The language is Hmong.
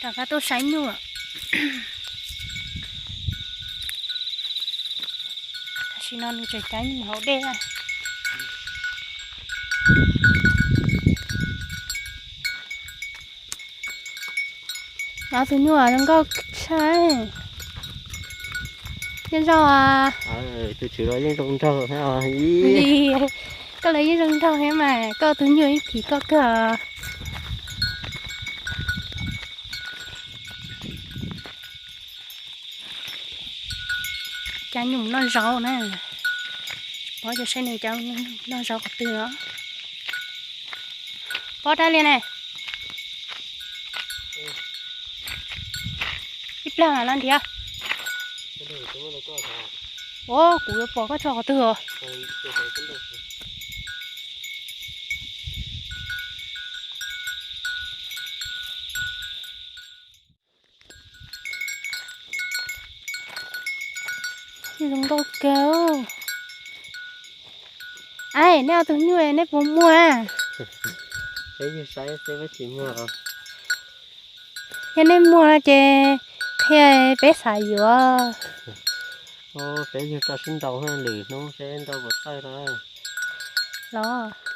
Rov qab tuaj saib nyuj. Tam sim no nws tseem cav nyuj hauv dej. Ob tug nyuj zoo nkauj tshaj. Nyob zoo. Tus tswv los yeej zoo nraug thiab. Koj los yeej zoo nraug thiab mas, koj tus nyuj ib phim koj kawg. Cab nyuj noj zaub na. Pov cov saib nws cab nyuj noj zaub qhov twg os. Pov dab li ne. Ib plag mas los nrhiav. Ua kuv yuav pom koj tso qhov twg os. Zoo nkauj kawg. Ai, nej ob tug nyuj nej puas muag? Peb yug saib seb peb tsis muag. Yog nej muag ces qhia peb xav yuav. Peb yug tso sib nraus lwm hnub seb nrau puas txawj rau. Los.